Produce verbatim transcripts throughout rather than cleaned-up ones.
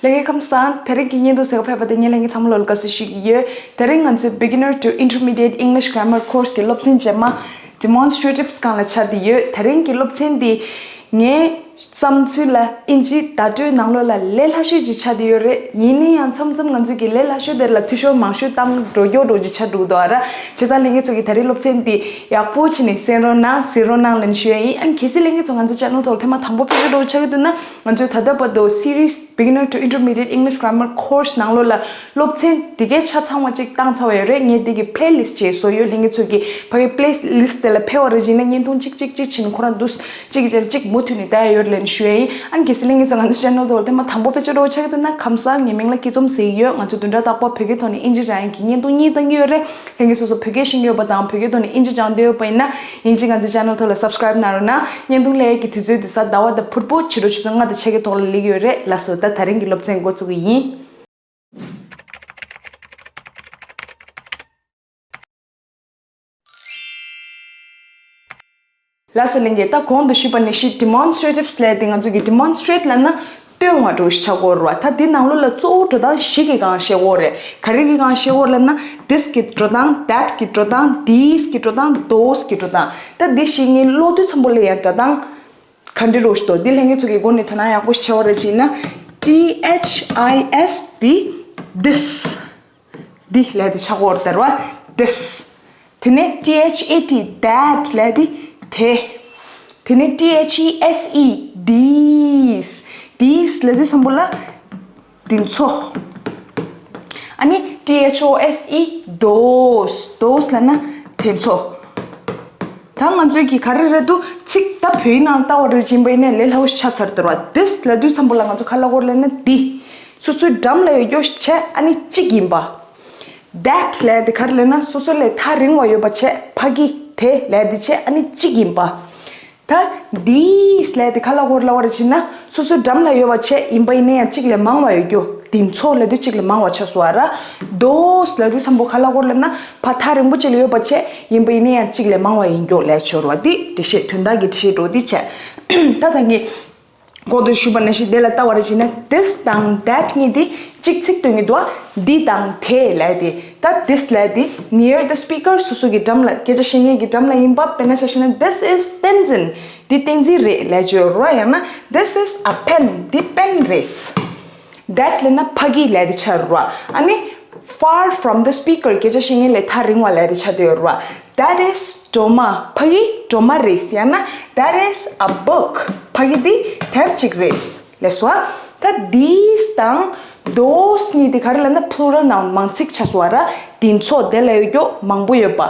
ལྷན་རྒྱས་ཁམས་བཟང་། དེ་རིང་གི་བརྙན་ཐུང་གཟིགས་ག་ཕེབས་པ་དེ་ངས་ལྷན་རྒྱས་ཚང་མ་ལོ་ལ་དགའ་བསུ་ཞུ་གི་ཡོད། དེ་རིང་ང་ཚོའི་Beginner to Intermediate English Grammar Course གི་སློབ་ཚན་རྗེས་མ་Demonstratives སྒང་ལ་ཆགས་བསྡད་ཡོད། དེ་རིང་གི་སློབ་ཚན་འདི་ངའི་བསམ་ཚུལ་ལ་ཨིན་ཇི་བརྡ་སྤྲོད་ནང་ལོགས་ལ་ལས་སླ་ཤོས་ཅིག་ཆགས་བསྡད་ཡོད་རེད། ཡིན་ན་ཡང་མཚམས་མཚམས་ང་ཚོས་ཀྱི་ལས་སླ་ཤོས་དེ་ལ་འཐུས་ཤོར་མང་ཤོས་བཏང་འགྲོ་རྒྱུ་འདྲ་ཅིག་ཆགས་འདུག་འདུག་ཨ་ར། བྱས་ཙང་ལྷན་རྒྱས་ཚོ་གིས་ད་རེས་སློབ་ཚན་འདི་ཡག་པོ་བྱས་ནས་གསན་རོགས་གནང་། གཟིགས་རོགས་གནང་ལབ་ནས་ཞུ་ཡ་ཡིན། ཨ་ནི་གལ་སྲིད་ལྷན་རྒྱས་ཚོ་ང་ཚོའི་channel ཐོག་ལ་ཐེངས་མ་དང་པོ་ཕེབས་འགྲོ་ཆགས་ཀྱི་འདུག་ན། ང་ཚོས་ད་ལྟ་བར་དུ་series Beginner to Intermediate English Grammar Course ནང་ལོགས་ལ་སློབ་ཚན་འདི་གའི་ཆ་ཚང་བ་ཅིག་བཏང་ཚར་བ་ཡོད་རེད། ངས་འདི་གི་playlist ཅིག་བཟོས་ཡོད། ལྷན་རྒྱས་ཚོ་གིས་ཕ་གི་playlist དེ་ལ་ཕེབས་པ་རེད་བྱས་ན་བརྙན་ཐུང་གཅིག་གཅིག་གཅིག་བྱས་ནས་ཁོ་རང་འདུག་གཅིག་གི་རྗེས་ལ་གཅིག་མུ་མཐུད་ནས་བལྟ་ཡ་ཡོད་རེད་ལབ་ནས་ཞུ་ཡ་ཡིན། ཨ་ནི་གལ་སྲིད་ལྷན་རྒྱས་ཚོ་ང་ཚོའི་channel ཐོག་ལ་ཐེངས་མ་དང་པོ་ཕེབས་འགྲོ་ཆགས་ཀྱི་འདུག་ན་ཁམས་བཟང་། ངའི་མིང་ལ་སྐྱིད་འཛོམས་ཟེར་གྱི་ཡོད། ང་ཚོས་བདུན་ཕྲག་རྟག་པར་བོད་སྐད་ཐོག་ནས་ཨིན་ཇི་སྦྱང་ཡག་གི་བརྙན་ཐུང་གཉིས་བཏང་གི་ཡོད་རེད། ལྷན་རྒྱས་སོ་སོ་བོད་སྐད་ཤེས་ཀྱི་ཡོད་པ་དང་བོད་སྐད་ཐོག་ནས་ཨིན་ཇི་སྦྱང་འདོད་ཡོད་པ་ཡིན་ན། ཡིན་གཅིག་ང་ཚོའི་channel ཐོག་ལ་subscribe གནང་རོགས་གནང་། བརྙན་ཐུང་སླེབས་ཡག་གི་དུས་ཚོད་འདི་གཟའ་ཟླ་བ་དང་ཕུར་བུ་ཕྱི་དྲོ་ཆུ་ཚོད་ལྔ་དང་ཕྱེད་ཀའི་ཐོག་ལ་སླེབས་ཀྱི་ཡོད་རེད། ལགས་སོ། ད་དེ་རིང་གི་སློབ་ཚན་འགོ་བཙུགས་ཀྱི་ཡིན། ལགས་སོ་ལྷན་རྒྱས། ད་གོང་དུ་ཞུས་པ་ནང་བཞིན་demonstratives ལབ་དེ་ང་ཚོ་གི་demonstrate ལབ་ན་སྟོན་པ་འདྲ་ཞིག་ཆགས་ཀྱི་ཡོད་རེད་བ། ད་འདི་ནང་ལོགས་ལ་གཙོ་བོ་འགྲོ་སྟངས་བཞི་གི་སྒང་བཤད་ཀྱི་ཡོད་རེད། ག་རེ་གི་སྒང་བཤད་ཀྱི་ཡོད་རེད་ལབ་ན། This གི་འགྲོ་སྟངས། That གི་འགྲོ་སྟངས། These གི་འགྲོ་སྟངས། Those གི་འགྲོ་སྟངས། ད་འདི་བཞི་ངས་ཀློག་དུས་ཙམ་པ་ལ་ཡང་སྒྲ་གདངས་ག་འདྲ་འདྲ་ཞིག་འདུག་འདི་ལྷན་རྒྱས་ཚོ་གི་མགོ་ནས་དོ་སྣང་ཡག་པོ་ཞིག་བྱེད་པ་རེད་བྱས་ན། T H I S འདི་this འདི་ལབ་དེ་ཆགས་ཀྱི་ཡོད་རེད་བ། This དེ་ནས T H A T that ལབ་དེ་དེ། དེ་ནས T H E S E these these ལབ་དུས་ཙམ་པ་ལ་འདི་ཚོ། ཨ་ནི་T H O S E those those ལབ་ན་དེ་ཚོ། ད་ང་ཚོའི་གི་ག་རེ་རེད་འདུག་ཚིག་ད་བོད་ཡིག་ནང་ལྟ་བ་རེད་བྱས་པ་ཡིན་ན་ལས་སླ་བོ་ཞིག་ཆགས་ཚར་འདུག་ར། This ལབ་དུས་ཙམ་པ་ལ་ང་ཚོ་ག་རེ་ལབ་ཀྱི་ཡོད་རེད་ལབ་ན་འདི། སོ་སོའི་འགྲམ་ལ་ཡོད་རྒྱུ་བྱས། ཨ་ནི་གཅིག་ཡིན་པ། That ལབ་དེ་ག་རེ་ལབ་ན་སོ་སོ་ལས་ཐག་རིང་བ་ཡོད་པ་བྱས། ཕ་གི་དེ་ལབ་དེ་བྱས། ཨ་ནི་གཅིག་ཡིན་པ། ད་these ལབ་དེ་ག་ལབ་ཀྱི་ཡོད་རེད་ལབ་པ་རེད་བྱས་ན་སོ་སོའི་འགྲམ་ལ་ཡོད་པ་བྱས། ཡིན་པ་ཡིན་ན་ཡང་གཅིག་ལས་མང་བ་ཡོད་རྒྱུ། འདི་ཚོ་ལབ་དུས་གཅིག་ལས་མང་བ་ཆགས་སོང་བ་ར། Those ལབ་དུས་ཙམ་པ་ག་ལབ་ཀྱི་ཡོད་རེད་ལབ་ན་ཕར་ཐག་རིང་པོ་གཅིག་ལ་ཡོད་པ་བྱས། ཡིན་པ་ཡིན་ན་ཡང་གཅིག་ལས་མང་བ་ཡིན་རྒྱུ་ལབ་ཀྱི་ཡོད་རེད་བ། འདི་འགྲེལ་བཤད་དོན་དག་གི་འགྲེལ་བཤད་འདྲ་བོ་འདི་བྱས། ད་ད་ངས་གོང་དུ་ཞུས་པ་ནང་བཞིན་དེ་ལ་ལྟ་བ་རེད་བྱས་ན། This དང་that གཉིས་དེ་གཅིག་ཚིག་སྟོན་གྱི་འདུག་བ། འདི་དང་དེ་ལབ་དེ། ད་this ལབ་དེ་near the speaker སོ་སོ་གི་འགྲམ་ལ་སྐད་ཆ་བཤད་མཁན་གྱི་འགྲམ་ལ་ཡིན་པ། དཔེར་ན་ཆ་བཞག་ན། This is Tenzin འདི་བསྟན་འཛིན་རེད་ལབ་ཀྱི་ཡོད་རེད་བ། ཡང་ན་This is a pen འདི་པེན་རེད། That ལབ་ན་ཕ་གི་ལབ་དེ་ཆགས་རེད་བ། ཨ་ནི་far from the speaker སྐད་ཆ་བཤད་མཁན་ལས་ཐག་རིང་བ་ལབ་དེ་ཆགས་བསྡད་ཡོད་རེད་བ། That is སྒྲོལ་མ། ཕ་གི་སྒྲོལ་མ་རེད། ཡང་ན་That is a book ཕ་གི་འདི་དེབ་ཅིག་རེད་ལབ་སོང་བ། ད་these དང་those གཉིས་དེ་ག་རེ་ལབ་ན་plural noun མང་ཚིག་ཆགས་སོང་བ་ར། འདི་ཚོ་དེ་ལ་ཡོད་རྒྱུ་མང་པོ་ཡོད་པ།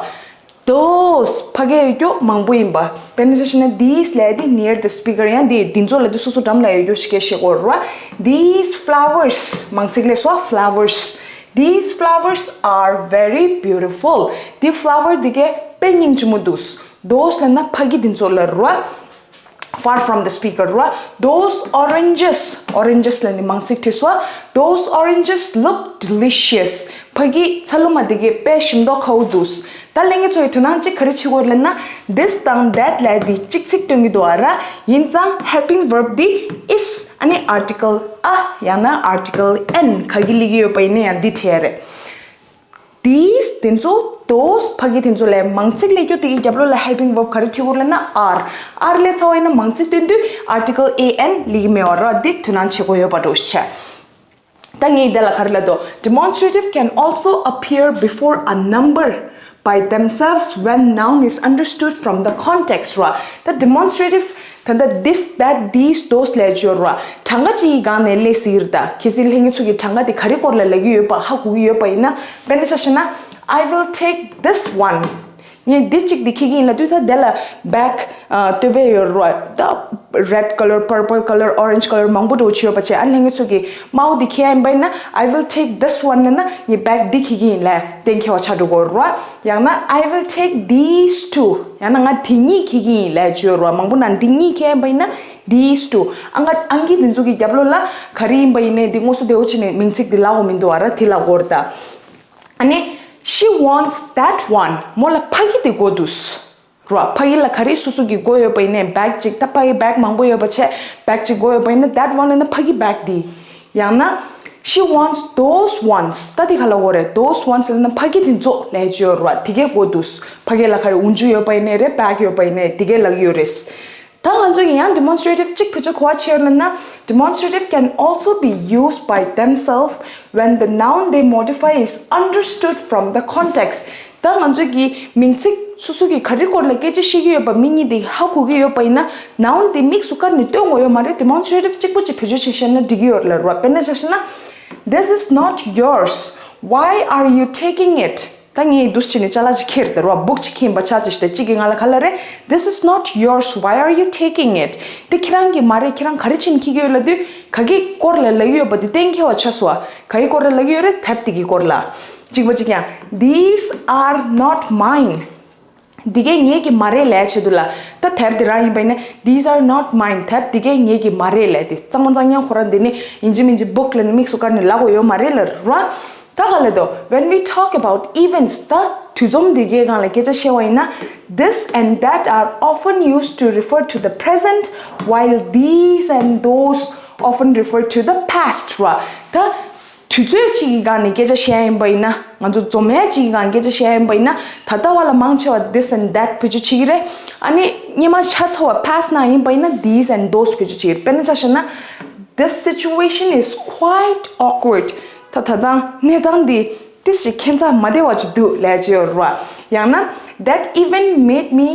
Those ཕ་གི་ཡོད་རྒྱུ་མང་པོ་ཡིན་པ། དཔེར་ན་ཆ་བཞག་ན་these ལབ་དེ་near the speaker ཡང་དེ་འདི་ཚོ་ལབ་དེ་སོ་སོ་འགྲམ་ལ་ཡོད་རྒྱུ་ཞིག་སྐད་བཤད་ཀྱི་ཡོད་རེད་བ། These flowers མང་ཚིག་ལབ་སོང་བ། Flowers these flowers are very beautiful འདི་flower འདི་ག་དཔེ་སྙིང་རྗེ་མོ་འདུག Those ལབ་ན་ཕ་གི་འདི་ཚོ་ལ་རེད་བ། Far from the speaker རེད་བ། Those oranges oranges ལབ་ནི་མང་ཚིག་བྲིས་སོང་བ། Those oranges look delicious ཕ་གི་ཚ་ལུ་མ་འདི་ག་དཔེ་ཞིམ་མདོག་ཁ་པོ་འདུག་ད་ལྷན་རྒྱས་ཚོ་ཡིས་དོ་སྣང་གཅིག་ག་རེ་བྱེད་ཀྱི་ཡོད་ལབ་ན། This དང་that ལབ་དེ་གཅིག་ཚིག་སྟོན་གྱི་འདུག་བ་ར། ཡིན་ཙང་helping verb འདི་is ཨ་ནི་article a ཡང་ན་article an ག་གི་སླེབས་ཀྱི་ཡོད་པ་ཡིན་ན་ཡང་འདི་བྲིས་ཡ་རེད། These དེ་ཚོ་those ཕ་གི་དེ་ཚོ་ལས་མང་ཚིག་སླེབས་རྒྱུ་དེ་གི་རྒྱབ་ལོགས་ལ་helping verb ག་རེ་བྲིས་ཀྱི་ཡོད་ལབ་ན་are are སླེབས་ཚར་བ་ཡིན་ན་མང་ཚིག་སྟོན་དུས་article a n སླེབས་ཀྱི་མེད་བ་ར། འདི་དོ་སྣང་བྱེད་དགོས་ཡོད་པ་འདྲ་བོ་ཞིག་བྱས། ད་ངས་འདི་ལ་ག་རེ་ལབ་འདུག Demonstrative can also appear before a number by themselves when noun is understood from the context ར། ད་demonstrative ད་ལྟ་this that these those ལབ་ཀྱི་ཡོད་ར། གྲངས་ཀ་གཅིག་གི་སྒང་ནས་སླེབས་སྲིད་ཀྱི་རེད། ད་གལ་སྲིད་ལྷན་རྒྱས་ཚོ་གིས་གྲངས་ཀ་དེ་ག་རེ་སྐོར་ལ་ལབ་ཀྱི་ཡོད་པ་ཧ་གོ་གི་ཡོད་པ་ཡིན་ན། དཔེར་ན་ཆ་བཞག་ན། I will take this one. ངས་འདི་གཅིག་འདི་འཁྱེར་གྱི་ཡིན་ལབ་དུས་ད་དེ་ལ་bag ཨ་སྟོད་པ་ཡོད་རེད་བ། ད་red colour, purple colour, orange colour མང་པོ་འདྲ་བོ་ཅིག་ཡོད་པ་བྱས། ཨ་ལྷན་རྒྱས་ཚོ་གིས་དམར་པོ་འདི་འཁྱེར་ཡ་ཡིན་པ་ཡིན་ན། I will take this one ལབ་ན་ངས་bag འདི་འཁྱེར་གྱི་ཡིན་ལབ་གཏན་འཁེལ་བ་ཆགས་འགྲོ་གི་ཡོད་རེད་བ། ཡང་ན་I will take these two. ཡང་ན་ང་འདི་གཉིས་འཁྱེར་གྱི་ཡིན་ལབ་ཅིག་ཡོད་རེད་བ། མང་པོ་ན་འདི་གཉིས་འཁྱེར་ཡ་ཡིན་པ་ཡིན་ན་these two. ཨ་ང་ཨང་ཀི་འདི་ཚོ་གི་རྒྱབ་ལོགས་ལ་ག་རེ་ཡིན་པ་ཡིན་ནའི་འདི་དངོས་སུ་བདེ་བོ་བྱས་ནས་མིང་ཚིག་འདི་ལབ་དགོས་མི་འདུག་བ་ར། དེ་ལབ་དགོས་རེད་ད། ཨ་ནི། She wants that one. མོ་ལ་ཕ་གི་དེ་དགོས་འདུག་ར། ཕ་གི་ལ་ག་རེ་སོ་སོ་གི་དགོས་ཡོད་པ་ཡིན་ནའི་bag གཅིག་ད་ཕ་གི་bag མང་པོ་ཡོད་པ་བྱས་bag གཅིག་དགོས་ཡོད་པ་ཡིན་ན་that one ལབ་ན་ཕ་གི་bag དེ། ཡང་ན། She wants those ones. ད་དེ་ག་ལབ་དགོས་རེད། Those ones ལབ་ན་ཕ་གི་དེ་ཚོ་ལབ་ཀྱི་ཡོད་རེད་བ། དེ་གས་གོ་འདུག་ཕ་གི་ལ་ག་རེ་འོག་འཇུག་ཡོད་པ་ཡིན་ནའི་རེད། བྷེག་ཡོད་པ་ཡིན་ནའི་དེ་གས་ལབ་ཀྱི་ཡོད་རེད། ད་ང་ཚོ་གི་ཡང་demonstrative གཅིག་བེད་སྤྱོད་ག་པར་བྱས་ཡོད་ལབ་ན། Demonstrative can also be used by themselves when the noun they modify is understood from the context. ད་ང་ཚོ་གི་མིང་ཚིག་སོ་སོ་གི་ག་རེ་སྐོར་ལ་སྐད་ཆ་བཤད་ཀྱི་ཡོད་པ་མི་གཉིས་དེ་ཧ་གོ་གི་ཡོད་པ་ཡིན་ན། noun དེ་དམིགས་སུ་བཀར་ནས་སྟོན་དགོས་ཡོད་མ་རེད། Demonstrative གཅིག་པོ་གཅིག་བེད་སྤྱོད་བྱས་བཤད་ན་འགྲིག་གི་ཡོད་རེད་ལབ་ར། དཔེར་ན་ཆ་བཞག་ན། This is not yours. Why are you taking it? ད་ངས་འདུག་སེ་བྱས་ནས་ཅ་ལག་ཅིག་ཁྱེར་ཏེ་ར། བུག་ཅིག་ཁྱེར་ཡིན་པ་ཆ་བཞག་སྟེ་གཅིག་གིས་ང་ལ་ག་ལབ་རེད། This is not yours. Why are you taking it? དེ་ཁྱེད་རང་གི་མ་རེད། ཁྱེད་རང་ག་རེ་བྱས་ནས་འཁྱེར་གྱི་ཡོད་ལབ་དུས། ག་གི་སྐོར་ལ་ལབ་ཀྱི་ཡོད་པ་དེ་གཏན་འཁེལ་བ་ཆགས་སོང་བ། ག་གི་སྐོར་ལ་ལབ་ཀྱི་ཡོད་རེད། དེབ་དེ་གི་སྐོར་ལ། གཅིག་པ་གཅིག་རྐྱང་། These are not mine. འདི་གས་ངེད་ཀྱི་མ་རེད་ལབ་ཆེད་དུ་ལ། ད་དེབ་དེ་རང་ཡིན་པ་ཡིན་ན། These are not mine. དེབ་འདི་གས་ངེད་ཀྱི་མ་རེད་ལབ་དེ། གཙང་མ་གཙང་རྐྱང་ཁོ་རང་འདི་ནི་ཡིན་གཅིག་མིན་གཅིག་བུག་ལབ་ནས་དམིགས་སུ་བཀར་ནས་ལབ་དགོས་ཡོད་མ་རེད་ལབ་ར། ད་ག་ལབ་དོ། When we talk about events, ད་དུས་རྩོམ་འདི་གས་སྒང་ལ་སྐད་ཆ་བཤད་པ་ཡིན་ན། This and that are often used to refer to the present, while these and those often refer to the past. ར། ད་དུས་ཚོད་གཅིག་གི་སྒང་ནས་སྐད་ཆ་བཤད་ཡ་ཡིན་པ་ཡིན་ན། ང་ཚོ་རྩོམ་ཡ་གཅིག་གི་སྒང་སྐད་ཆ་བཤད་ཡ་ཡིན་པ་ཡིན་ན། ད་ལྟ་བ་ལ་མང་ཆེ་བ་this and that བེད་སྤྱོད་བྱེད་ཀྱི་རེད། ཨ་ནི་སྔོན་མ་ཆ་ཚང་བ་past ནང་ཡིན་པ་ཡིན་ན་these and those བེད་སྤྱོད་བྱེད་ཀྱི་རེད། དཔེར་ན་ཆ་བཞག་ན། This situation is quite awkward. ད་ད་ལྟ་གནས་སྟངས་འདི་ཏོག་ཙམ་ཁྱད་མཚར་མ་བདེ་བ་ཅིག་འདུག་ལབ་ཀྱི་ཡོད་རེད་བ། ཡང་ན། That event made me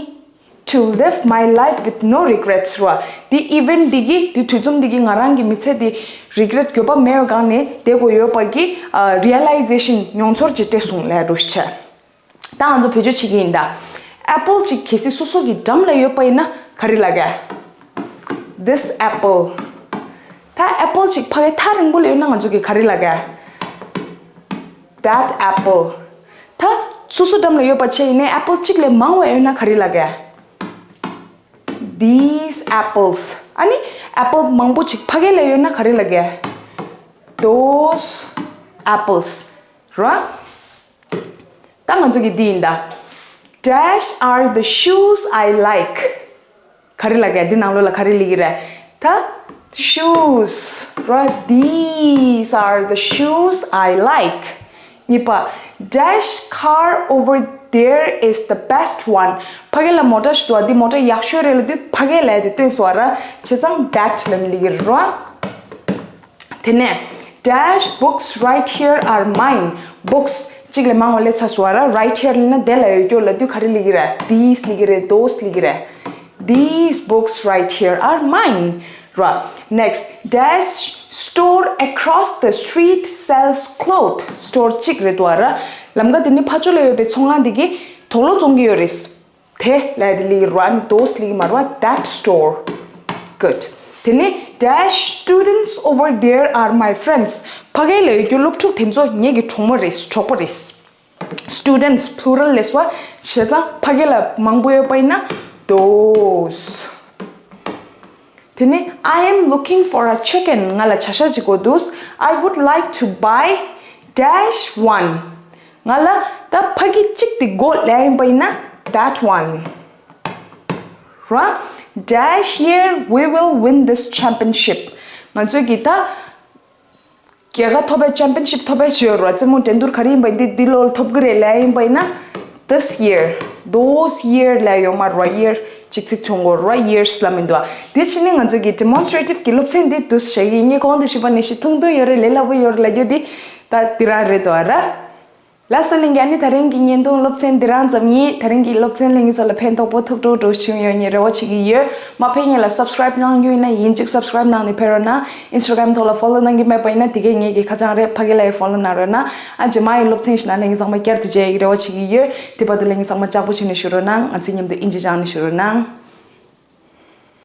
to live my life with no regrets. ར། འདི་event འདི་གིས། འདི་དུས་རྩོམ་འདི་གིས་ང་རང་གི་མི་ཚེ་འདི་regret འགྱོད་པ་མེད་པའི་སྒང་ནས་བསྡད་དགོས་ཡོད་པ་གི་ཨ་realization མྱོང་ཚོར་ཅིག་སྤྲད་སོང་ལབ་རོགས་བྱས། ད་ང་ཚོ་བེད་སྤྱོད་བྱེད་ཀྱི་ཡིན་ད། apple ཅིག་གལ་སྲིད་སོ་སོ་གི་འགྲམ་ལ་ཡོད་པ་ཡིན་ན་ག་རེ་ལབ་ག This apple. ད་apple ཅིག་ཕ་གའི་ཐག་རིང་པོ་ལ་ཡོད་ན་ང་ཚོ་གིས་ག་རེ་ལབ་ག That apple. ད་སོ་སོ་འགྲམ་ལ་ཡོད་པ་བྱས་ཡིན་ནའི་apple གཅིག་ལས་མང་བ་ཡོད་ན་ག་རེ་ལབ་ག These apples. ཨ་ནི་apple མང་པོ་ཅིག་ཕ་གའི་ལ་ཡོད་ན་ག་རེ་ལབ་ག Those apples. ར། ད་ང་ཚོ་གི་འདི་ཡིན་ད། Dash are the shoes I like. ག་རེ་ལབ་ག་འདི་ནང་ལོགས་ལ་ག་རེ་ལབ་ཀྱི་རེད། ད་shoes ར། These are the shoes I like. གཉིས་པ། Dash car over there is the best one. ཕ་གི་ལ་མོ་ཊ་ཞིག་འདུག་བ། འདི་མོ་ཊ་ཡག་ཤོས་རེད་ལབ་དུས་ཕ་གི་ལབ་དེ་སྟོན་སོང་བ་ར། བྱས་ཙང་that ལབ་ནས་ལབ་ཀྱི་རེད་ར། དེ་ནས། Dash books right here are mine. Books གཅིག་ལས་མང་བ་སླེབས་ཚར་སོང་བ་ར། Right here ལབ་ན་དེ་ལ་ཡོད་རྒྱུ་ལབ་དུས་ག་རེ་ལབ་ཀྱི་རེད། These ལབ་ཀྱི་རེད། Those ལབ་ཀྱི་རེད། These books right here are mine. ར། Next. Dash store across the street sells clothes. Store གཅིག་རེད་འདུག་བ་ར། ལམ་ཀ་དེ་ནི་ཕར་ཕྱོགས་ལ་ཡོད་པའི་ཚོང་ཁང་དེ་གིས་དུག་ལོག་བཙོང་གི་ཡོད་རེད། དེ་ལབ་དེ་ལབ་ཀྱི་རེད་བ། ཨ་ནི་those ལབ་ཀྱི་མ་རེད་བ། That store. Good. དེ་ནས། Dash students over there are my friends. ཕ་གའི་ལ་ཡོད་རྒྱུ་སློབ་ཕྲུག་དེ་ཚོ་ངེད་ཀྱི་གྲོགས་མོ་རེད། གྲོགས་པོ་རེད། Students plural ལབ་སོང་བ། བྱས་ཙང་ཕ་གའི་ལ་མང་པོ་ཡོད་པ་ཡིན་ན་those. དེ་ནས། I am looking for a chicken. ང་ལ་བྱ་ཤ་ཅིག་དགོས་འདུག I would like to buy dash one. ང་ལ་ད་ཕ་གི་གཅིག་དེ་དགོས་ལབ་ཡིན་པ་ཡིན་ན་that one. ར། Dash year we will win this championship. ང་ཚོས་ཀྱི་ད་རྒྱལ་ཁ་ཐོབ་པའི་championship ཐོབ་པའི་ཆེད་ར། རྩེད་མོ་འགྲན་བསྡུར་ག་རེ་ཡིན་པ་འདི་འདི་ལོ་ལ་ཐོབ་ཀྱི་རེད་ལབ་ཡིན་པ་ཡིན་ན། This year, those year ལབ་ཡོད་མ་རེད་བ། Year གཅིག་ཚིག་ཐུང་གོ་ར། Years ལབ་མི་འདུག་བ། དེ་ཕྱིན་ནས་ང་ཚོས་ཀྱི་demonstrative གི་སློབ་ཚན་འདི་འདུག་སེ་བྱེད་ཀྱི་ཡིན། ངས་གོང་དུ་ཞུས་པ་ནང་བཞིན་ཐུང་ཐུང་ཡོད་རེད། ལས་སླ་པོ་ཡོད་རེད་ལབ་རྒྱུ་འདི་ད་འདི་རང་རེད་འདུག་བ་ར། ལགས་སོ་ལྷན་རྒྱས། ཨ་ནི་དེ་རིང་གི་བརྙན་ཐུང་སློབ་ཚན་འདི་རང་ཙམ་ཡིན། དེ་རིང་གི་སློབ་ཚན་ལྷན་རྒྱས་ཚོ་ལ་ཕན་ཐོགས་པོ་ཐུགས་སྤྲོ་སྤྲོ་བྱུང་ཡོད་ངས་རེ་བ་བྱེད་ཀྱི་ཡོད། མ་ཕེབས་སྔོན་ལ་subscribe གནང་རྒྱུ་ཡིན་ན་ཡིན་གཅིག subscribe གནང་ནས་ཕེབས་རོགས་གནང་། Instagram ཐོག་ལ་follow གནང་གི་མེད་པ་ཡིན་ན་དེ་གས་ངེད་ཀྱི་ཁ་བྱང་རེད། ཕ་གི་ལ་ཡི་follow གནང་རོགས་གནང་། ཨ་རྗེས་མ་ཡི་སློབ་ཚན་ཞིག་ནང་ལྷན་རྒྱས་ཚང་མ་བསྐྱར་དུ་མཇལ་ཡག་གི་རེ་བ་བྱེད་ཀྱི་ཡོད། དེ་བར་དུ་ལྷན་རྒྱས་ཚང་མ་ལྕགས་པོ་བྱས་ནས་བཞུགས་རོགས་གནང་། ང་ཚོའི་མཉམ་དུ་ཨིན་ཇི་སྦྱངས་ནས་བཞུགས་རོགས་གནང་།